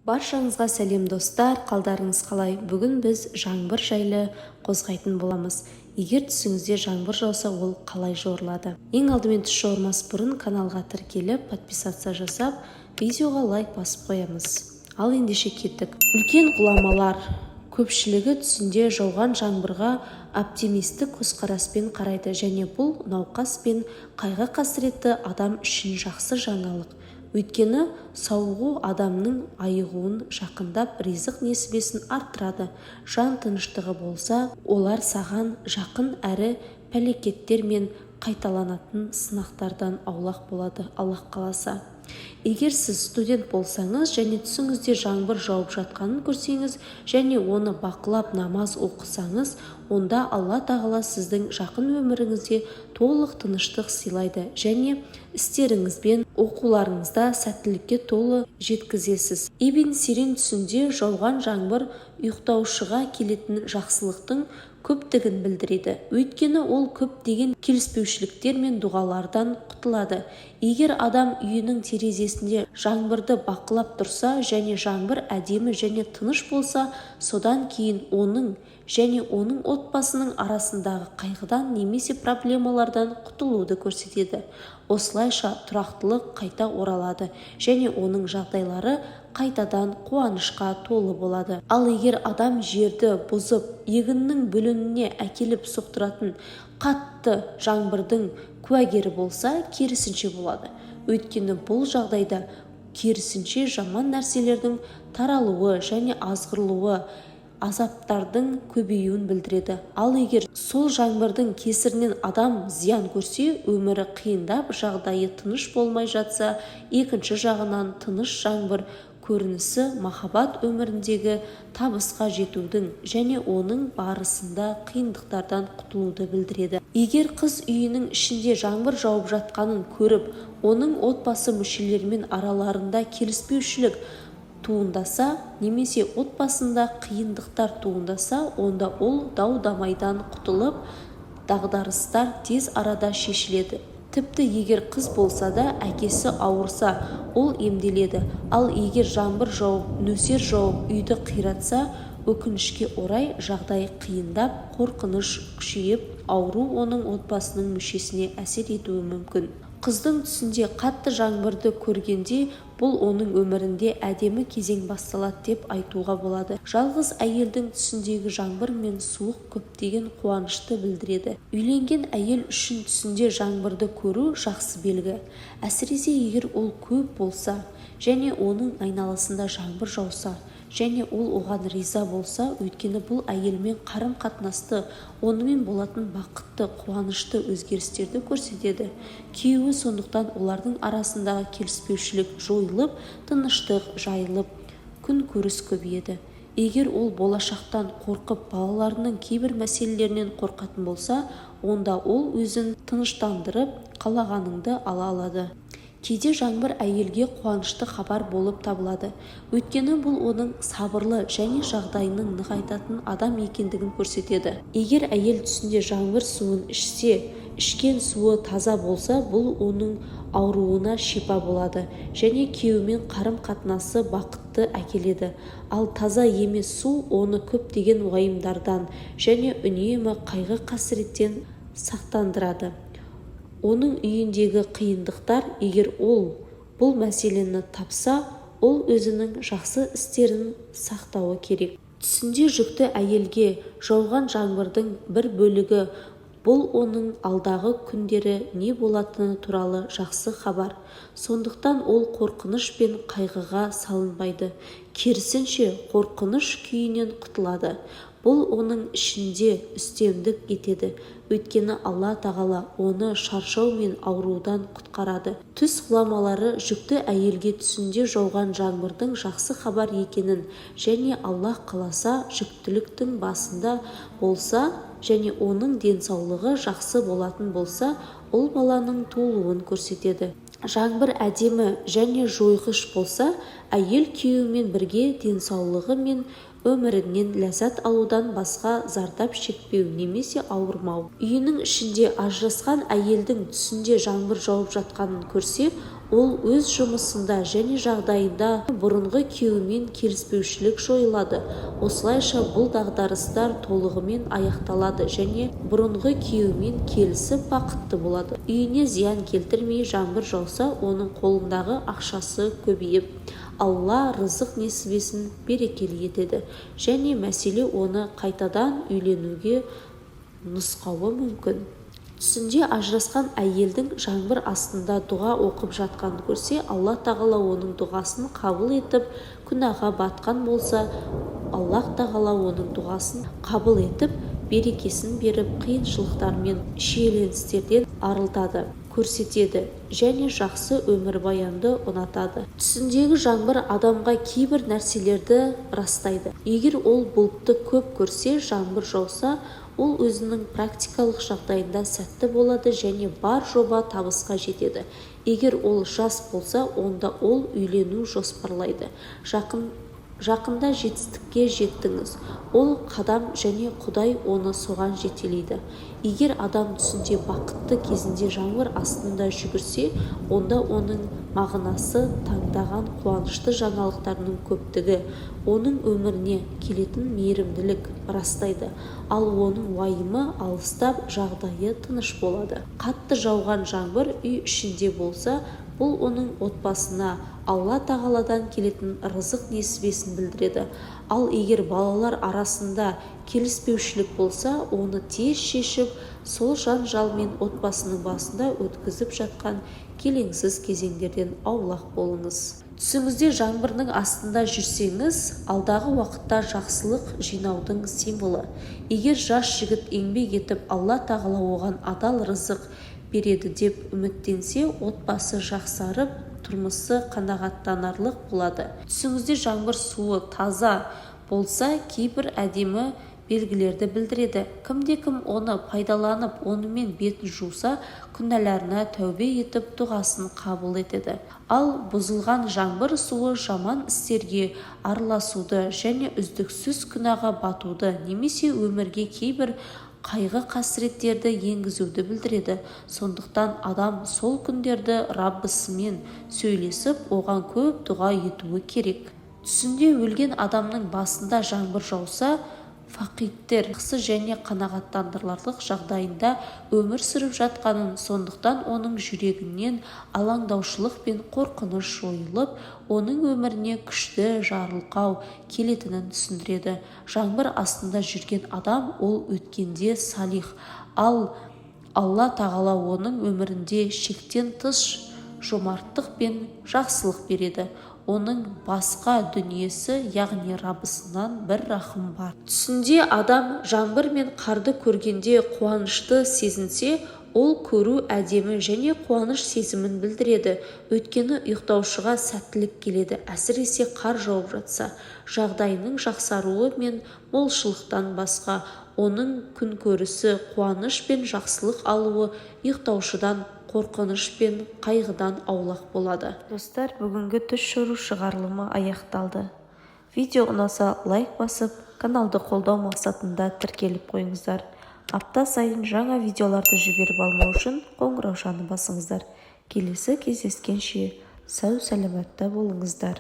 Баршаңызға сәлем, достар! Қалдарыңыз қалай? Бүгін біз жаңбыр жайлы қозғайтын боламыз. Егер түсіңізде жаңбыр жауса, ол қалай жорылады? Ең алдымен, түс жорымас бұрын каналға тіркеліп, подписаться жасап, видеоға лайк басып қоямыз. Ал ендеше кеттік. Үлкен ғұламалар көпшілігі түсінде жауған жаңбырға оптимистік көзқараспен қарайды және бұл науқас пен қайғы-қасіретті адам үшін жақсы жаңалық, өйткені сауығу адамның айығуын жақындап, ризық несібесін арттырады. Жан тыныштығы болса, олар саған жақын әрі пәлекеттер мен қайталанатын сынақтардан аулақ болады, Аллах қаласа. Егер сіз студент болсаңыз және түсіңізде жаңбыр жауып жатқанын көрсеңіз және оны бақылап намаз оқысаңыз, онда Алла Тағала сіздің жақын өміріңізде толық тыныштық сыйлайды және істеріңізбен оқуларыңызда сәттілікке толы жеткізесіз. Ибн Сирин: «Түсінде жауған жаңбыр ұйықтаушыға келетін жақсылықтың көптігін білдіреді, өйткені ол көптеген келіспеушіліктер мен дұғалардан құтылады. Егер адам үйінің терезесінде жаңбырды бақылап тұрса және жаңбыр әдемі және тыныш болса, содан кейін оның және оның отбасының арасындағы қайғыдан немесе проблемалардан құтылуды көрсетеді. Осылайша, тұрақтылық қайта оралады және оның жағдайлары қайтадан қуанышқа толы болады. Ал егер адам жерді бұзып, егіннің бүлінуіне әкеліп соқтыратын қатты жаңбырдың куәгері болса, керісінше болады, өйткені бұл жағдайда керісінше жаман нәрселердің таралуы және азғырылуы, азаптардың көбеюін білдіреді. Ал егер сол жаңбырдың кесірінен адам зиян көрсе, өмірі қиындап, жағдайы тыныш болмай жатса. Екінші жағынан, тыныш жаңбыр көрінісі махаббат өміріндегі табысқа жетудің және оның барысында қиындықтардан құтылуды білдіреді. Егер қыз үйінің ішінде жаңбыр жауып жатқанын көріп, оның отбасы мүшелерімен араларында келіспеушілік туындаса немесе отбасында қиындықтар туындаса, онда ол дау-дамайдан құтылып, дағдарыстар тез арада шешіледі. Тіпті егер қыз болса да, әкесі ауырса, ол емделеді. Ал егер жаңбыр жауып, нөсер жауып, үйді қиратса, өкінішке орай, жағдай қиындап, қорқыныш күшейіп, ауру оның отбасының мүшесіне әсер етуі мүмкін. Қыздың түсінде қатты жаңбырды көргенде, бұл оның өмірінде әдемі кезең басталады деп айтуға болады. Жалғыз әйелдің түсіндегі жаңбыр мен суық көптеген қуанышты білдіреді. Үйленген әйел үшін түсінде жаңбырды көру жақсы белгі, әсіресе егер ол көп болса және оның айналасында жаңбыр жауса және ол оған риза болса, өйткені бұл әйелмен қарым-қатынасты, онымен болатын бақытты, қуанышты өзгерістерді көрсетеді күйеуі. Сондықтан олардың арасындағы келіспеушілік жойылып, тыныштық жайылып, күн көріс көбейеді. Егер ол болашақтан қорқып, балаларының кейбір мәселелерінен қорқатын болса, онда ол өзін тыныштандырып, қалағаныңды ала алады. Кейде жаңбыр әйелге қуанышты хабар болып табылады, өйткені бұл оның сабырлы және жағдайының нығайтатын адам екендігін көрсетеді. Егер әйел түсінде жаңбыр суын ішсе, ішкен суы таза болса, бұл оның ауруына шипа болады және күйеуімен қарым-қатынасы бақытты әкеледі. Ал таза емес су оны көптеген уайымдардан және үнемі қайғы-қасіреттен сақтандырады. Оның үйіндегі қиындықтар, егер ол бұл мәселені тапса, ол өзінің жақсы істерін сақтауы керек. Түсінде жүкті әйелге жауған жаңбырдың бір бөлігі – бұл оның алдағы күндері не болатыны туралы жақсы хабар. Сондықтан ол қорқыныш пен қайғыға салынбайды, керісінше, қорқыныш күйінен құтылады. Бұл оның ішінде үстемдік етеді, өйткені Алла Тағала оны шаршау мен аурудан құтқарады. Түс ғұламалары жүкті әйелге түсінде жауған жаңбырдың жақсы хабар екенін және Аллах қаласа, жүктіліктің басында болса және оның денсаулығы жақсы болатын болса, ұл баланың туылуын көрсетеді. Жаңбыр әдемі және жойғыш болса, әйел күйеуімен бірге денсаулығы мен өмірінен ләззат алудан басқа зардап шекпеу немесе ауырмау. Үйінің ішінде ажырасқан әйелдің түсінде жаңбыр жауып жатқанын көрсе, Ол өз жұмысында және жағдайында бұрынғы күйеуімен келіспеушілік жойылады. Осылайша, бұл дағдарыстар толығымен аяқталады және бұрынғы күйеуімен келісіп, бақытты болады. Үйіне зиян келтірмей жаңбыр жауса, оның қолындағы ақшасы көбейіп, Алла рызық несібесін берекелі етеді және мәселе оны қайтадан үйленуге нұсқауы мүмкін. Түсінде ажырасқан әйелдің жаңбыр астында дұға оқып жатқанын көрсе, Алла Тағала оның дұғасын қабыл етіп, күнәға батқан болса, Аллах Тағала оның дұғасын қабыл етіп, берекесін беріп, қиыншылықтар мен шиеленістерден арылтады, көрсетеді және жақсы өмірбаянды ұнатады. Түсіндегі жаңбыр адамға кейбір нәрселерді растайды. Егер ол бұлтты көп көрсе, жаңбыр жауса, ол өзінің практикалық жағдайында сәтті болады және бар жоба табысқа жетеді. Егер ол жас болса, онда ол үйлену жоспарлайды. Жақында жетістікке жеттіңіз. Ол қадам және Құдай оны соған жетелейді. Егер адам түсінде бақытты кезінде жаңбыр астында жүгірсе, онда оның мағынасы таңдаған қуанышты жаңалықтарының көптігі, оның өміріне келетін мейірімділік растайды, ал оның уайымы алыстап, жағдайы тыныш болады. Қатты жауған жаңбыр үй ішінде болса, бұл оның отбасына Алла Тағаладан келетін рызық несібесін білдіреді. Ал егер балалар арасында келіспеушілік болса, оны тез шешіп, сол жанжал мен отбасының басында өткізіп жатқан келеңсіз кезеңдерден аулақ болыңыз. Түсіңізде жаңбырдың астында жүрсеңіз, алдағы уақытта жақсылық жинаудың символы. Егер жас жігіт еңбек етіп, Алла Тағала оған адал рызық береді деп үміттенсе, отбасы жақсарып, тұрмысы қанағаттанарлық болады. Түсіңізде жаңбыр суы таза болса, кейбір әдемі белгілерді білдіреді. Кімде-кім оны пайдаланып, онымен бетін жуса, күнәларына тәубе етіп, дұғасын қабыл етеді. Ал бұзылған жаңбыр суы жаман істерге араласуды және үздіксіз күнәға батуды немесе өмірге кейбір қайғы-қасіреттерді енгізуді білдіреді. Сондықтан адам сол күндерді Раббысымен сөйлесіп, оған көп дұға етуі керек. Түсінде өлген адамның басында жаңбыр жауса, фақиттер жақсы және қанағаттандырарлық жағдайында өмір сүріп жатқанын, сондықтан оның жүрегінен алаңдаушылық пен қорқыныш жойылып, оның өміріне күшті жарылқау келетінін түсіндіреді. Жаңбыр астында жүрген адам ол өткенде салих, ал Алла Тағала оның өмірінде шектен тыс жомарттық пен жақсылық береді. Оның басқа дүниесі, яғни Раббысынан бір рахым бар. Түсінде адам жаңбыр мен қарды көргенде қуанышты сезінсе, ол көру әдемі және қуаныш сезімін білдіреді. Өйткені ұйықтаушыға сәттілік келеді, әсіресе қар жауып жатса, жағдайының жақсаруы мен молшылықтан басқа, оның күнкөрісі қуаныш пен жақсылық алуы ұйықтаушыдан қорқыныш пен қайғыдан аулақ болады. Достар, бүгінгі түс жору шығарылымы аяқталды. Видео ұнаса, лайк басып, каналды қолдау мақсатында тіркеліп қойыңыздар. Апта сайын жаңа видеоларды жіберіп алмау үшін қоңыраушаны басыңыздар. Келесі кездескенше сау-саламатта болыңыздар.